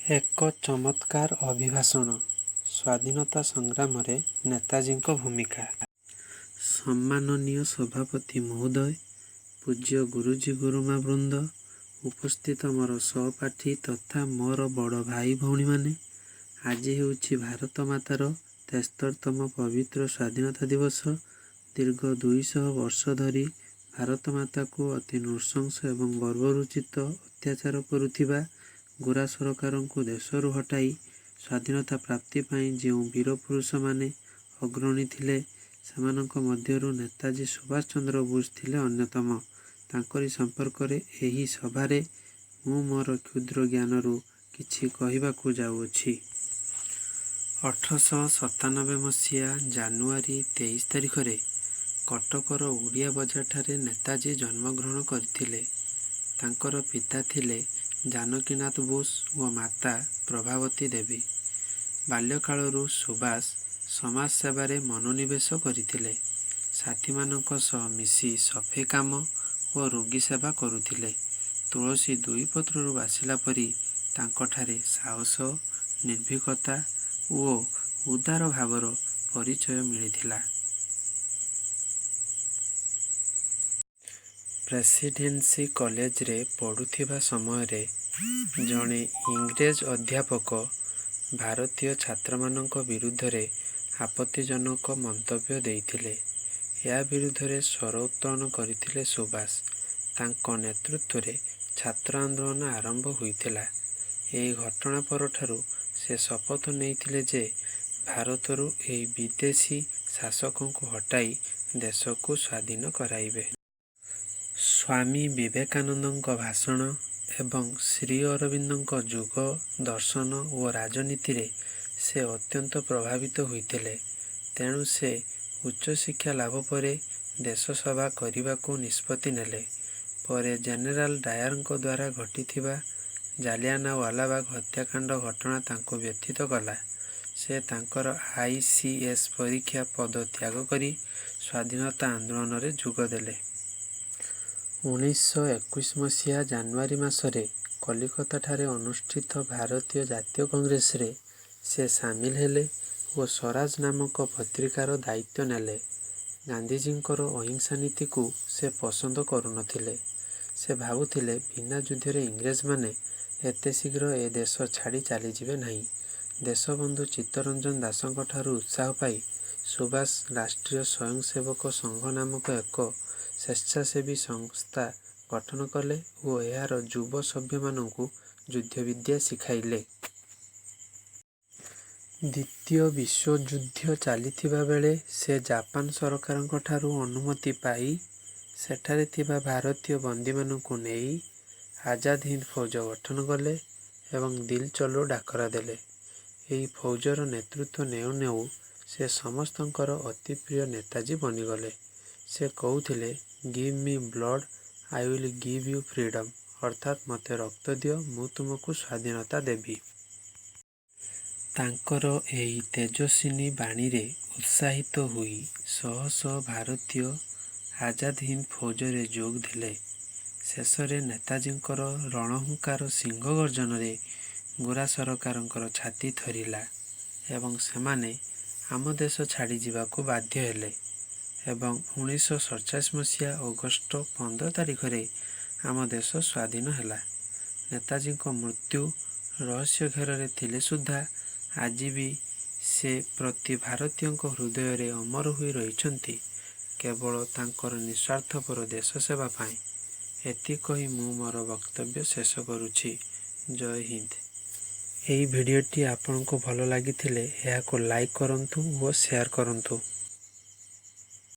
ଏକ ଚମତ୍କାର ଅଭିଭାଷଣ ସ୍ୱାଧୀନତା ସଂଗ୍ରାମରେ ନେତାଜୀଙ୍କ ଭୂମିକା। ସମ୍ମାନନୀୟ ସଭାପତି ମହୋଦୟ, ପୂଜ୍ୟ ଗୁରୁଜୀ ଗୁରୁମା ବୃନ୍ଦ, ଉପସ୍ଥିତ ମୋର ସହପାଠୀ ତଥା ମୋର ବଡ଼ ଭାଇ ଭଉଣୀମାନେ, ଆଜି ହେଉଛି ଭାରତମାତାର 73ତମ ପବିତ୍ର ସ୍ୱାଧୀନତା ଦିବସ। ଦୀର୍ଘ 200 ବର୍ଷ ଧରି ଭାରତମାତାକୁ ଅତି ନୃଶଂସ ଏବଂ ବର୍ବରୋଚିତ ଅତ୍ୟାଚାର କରୁଥିବା ଗୋରା ସରକାରଙ୍କୁ ଦେଶରୁ ହଟାଇ ସ୍ୱାଧୀନତା ପ୍ରାପ୍ତି ପାଇଁ ଯେଉଁ ବୀରପୁରୁଷମାନେ ଅଗ୍ରଣୀ ଥିଲେ, ସେମାନଙ୍କ ମଧ୍ୟରୁ ନେତାଜୀ ସୁଭାଷ ଚନ୍ଦ୍ର ବୋଷ ଥିଲେ ଅନ୍ୟତମ। ତାଙ୍କରି ସମ୍ପର୍କରେ ଏହି ସଭାରେ ମୁଁ ମୋର କ୍ଷୁଦ୍ର ଜ୍ଞାନରୁ କିଛି କହିବାକୁ ଯାଉଅଛି। 1897 ମସିହା ଜାନୁଆରୀ 23 ତାରିଖରେ କଟକର ଓଡ଼ିଆ ବଜାରଠାରେ ନେତାଜୀ ଜନ୍ମଗ୍ରହଣ କରିଥିଲେ। ତାଙ୍କର ପିତା ଥିଲେ ଜାନକୀନାଥ ବୋଷ ଓ ମାତା ପ୍ରଭାବତୀ ଦେବୀ। ବାଲ୍ୟକାଳରୁ ସୁଭାଷ ସମାଜସେବାରେ ମନୋନିବେଶ କରିଥିଲେ। ସାଥୀମାନଙ୍କ ସହ ମିଶି ସଫେଇ କାମ ଓ ରୋଗୀସେବା କରୁଥିଲେ। ତୁଳସୀ ଦୁଇ ପତ୍ରରୁ ବାସିଲା ପରି ତାଙ୍କଠାରେ ସାହସ, ନିର୍ଭୀକତା ଓ ଉଦାର ଭାବର ପରିଚୟ ମିଳିଥିଲା। ପ୍ରେସିଡେନ୍ସି କଲେଜରେ ପଢ଼ୁଥିବା ସମୟରେ ଜଣେ ଇଂରେଜ ଅଧ୍ୟାପକ ଭାରତୀୟ ଛାତ୍ରମାନଙ୍କ ବିରୁଦ୍ଧରେ ଆପତ୍ତିଜନକ ମନ୍ତବ୍ୟ ଦେଇଥିଲେ। ଏହା ବିରୁଦ୍ଧରେ ସ୍ୱର ଉତ୍ତୋଳନ କରିଥିଲେ ସୁଭାଷ। ତାଙ୍କ ନେତୃତ୍ୱରେ ଛାତ୍ର ଆନ୍ଦୋଳନ ଆରମ୍ଭ ହୋଇଥିଲା। ଏହି ଘଟଣା ପରଠାରୁ ସେ ଶପଥ ନେଇଥିଲେ ଯେ ଭାରତରୁ ଏହି ବିଦେଶୀ ଶାସକଙ୍କୁ ହଟାଇ ଦେଶକୁ ସ୍ୱାଧୀନ କରାଇବେ। ସ୍ୱାମୀ ବିବେକାନନ୍ଦଙ୍କ ଭାଷଣ ଏବଂ ଶ୍ରୀ ଅରବିନ୍ଦଙ୍କ ଯୋଗ ଦର୍ଶନ ଓ ରାଜନୀତିରେ ସେ ଅତ୍ୟନ୍ତ ପ୍ରଭାବିତ ହୋଇଥିଲେ। ତେଣୁ ସେ ଉଚ୍ଚଶିକ୍ଷା ଲାଭ ପରେ ଦେଶସେବା କରିବାକୁ ନିଷ୍ପତ୍ତି ନେଲେ। ପରେ ଜେନେରାଲ ଡାୟାରଙ୍କଦ୍ୱାରା ଘଟିଥିବା ଜାଲିଆନାୱାଲାବାଗ ହତ୍ୟାକାଣ୍ଡ ଘଟଣା ତାଙ୍କୁ ବ୍ୟଥିତ କଲା। ସେ ତାଙ୍କର I. C. S. ପରୀକ୍ଷା ପଦ ତ୍ୟାଗ କରି ସ୍ୱାଧୀନତା ଆନ୍ଦୋଳନରେ ଯୋଗଦେଲେ। 1921 ମସିହା ଜାନୁଆରୀ ମାସରେ କଲିକତାଠାରେ ଅନୁଷ୍ଠିତ ଭାରତୀୟ ଜାତୀୟ କଂଗ୍ରେସରେ ସେ ସାମିଲ ହେଲେ ଓ ସ୍ୱରାଜ ନାମକ ପତ୍ରିକାର ଦାୟିତ୍ୱ ନେଲେ। ଗାନ୍ଧିଜୀଙ୍କର ଅହିଂସା ନୀତିକୁ ସେ ପସନ୍ଦ କରୁନଥିଲେ। ସେ ଭାବୁଥିଲେ ବିନା ଯୁଦ୍ଧରେ ଇଂରେଜମାନେ ଏତେ ଶୀଘ୍ର ଏ ଦେଶ ଛାଡ଼ି ଚାଲିଯିବେ ନାହିଁ। ଦେଶବନ୍ଧୁ ଚିତ୍ତରଞ୍ଜନ ଦାସଙ୍କଠାରୁ ଉତ୍ସାହ ପାଇ ସୁଭାଷ ରାଷ୍ଟ୍ରୀୟ ସ୍ୱୟଂସେବକ ସଂଘ ନାମକ ଏକ ସ୍ୱେଚ୍ଛାସେବୀ ସଂସ୍ଥା ଗଠନ କଲେ ଓ ଏହାର ଯୁବ ସଭ୍ୟମାନଙ୍କୁ ଯୁଦ୍ଧବିଦ୍ୟା ଶିଖାଇଲେ। ଦ୍ୱିତୀୟ ବିଶ୍ୱଯୁଦ୍ଧ ଚାଲିଥିବା ବେଳେ ସେ ଜାପାନ ସରକାରଙ୍କଠାରୁ ଅନୁମତି ପାଇ ସେଠାରେ ଥିବା ଭାରତୀୟ ବନ୍ଦୀମାନଙ୍କୁ ନେଇ ଆଜାଦ ହିନ୍ଦ ଫୌଜ ଗଠନ କଲେ ଏବଂ ଦିଲ୍ଲୀ ଚଲୋ ଡାକରା ଦେଲେ। ଏହି ଫୌଜର ନେତୃତ୍ୱ ନେଉ ନେଉ ସେ ସମସ୍ତଙ୍କର ଅତି ପ୍ରିୟ ନେତାଜୀ ବନିଗଲେ। ସେ କହୁଥିଲେ, "Give me blood, I will give you freedom" ଅର୍ଥାତ୍ ମୋତେ ରକ୍ତ ଦିଅ, ମୁଁ ତୁମକୁ ସ୍ୱାଧୀନତା ଦେବି। ତାଙ୍କର ଏହି ତେଜସ୍ୱିନୀ ବାଣୀରେ ଉତ୍ସାହିତ ହୋଇ ଶହ ଶହ ଭାରତୀୟ ଆଜାଦ ହିନ୍ଦ ଫୌଜରେ ଯୋଗ ଦେଲେ। ଶେଷରେ ନେତାଜୀଙ୍କର ରଣହୁଙ୍କାର ସିଂହ ଗର୍ଜନରେ ଗୋରା ସରକାରଙ୍କର ଛାତି ଥରିଲା ଏବଂ ସେମାନେ ଆମ ଦେଶ ଛାଡ଼ି ଯିବାକୁ ବାଧ୍ୟ ହେଲେ ଏବଂ 1947 ମସିହା ଅଗଷ୍ଟ 15 ତାରିଖରେ ଆମ ଦେଶ ସ୍ୱାଧୀନ ହେଲା। ନେତାଜୀଙ୍କ ମୃତ୍ୟୁ ରହସ୍ୟ ଘେରରେ ଥିଲେ ସୁଦ୍ଧା ଆଜି ବି ସେ ପ୍ରତି ଭାରତୀୟଙ୍କ ହୃଦୟରେ ଅମର ହୋଇ ରହିଛନ୍ତି କେବଳ ତାଙ୍କର ନିଃସ୍ୱାର୍ଥପର ଦେଶସେବା ପାଇଁ। ଏତିକି କହି ମୁଁ ମୋର ବକ୍ତବ୍ୟ ଶେଷ କରୁଛି। ଜୟ ହିନ୍ଦ। ଏହି ଭିଡ଼ିଓଟି ଆପଣଙ୍କୁ ଭଲ ଲାଗିଥିଲେ ଏହାକୁ ଲାଇକ୍ କରନ୍ତୁ ଓ ସେୟାର କରନ୍ତୁ।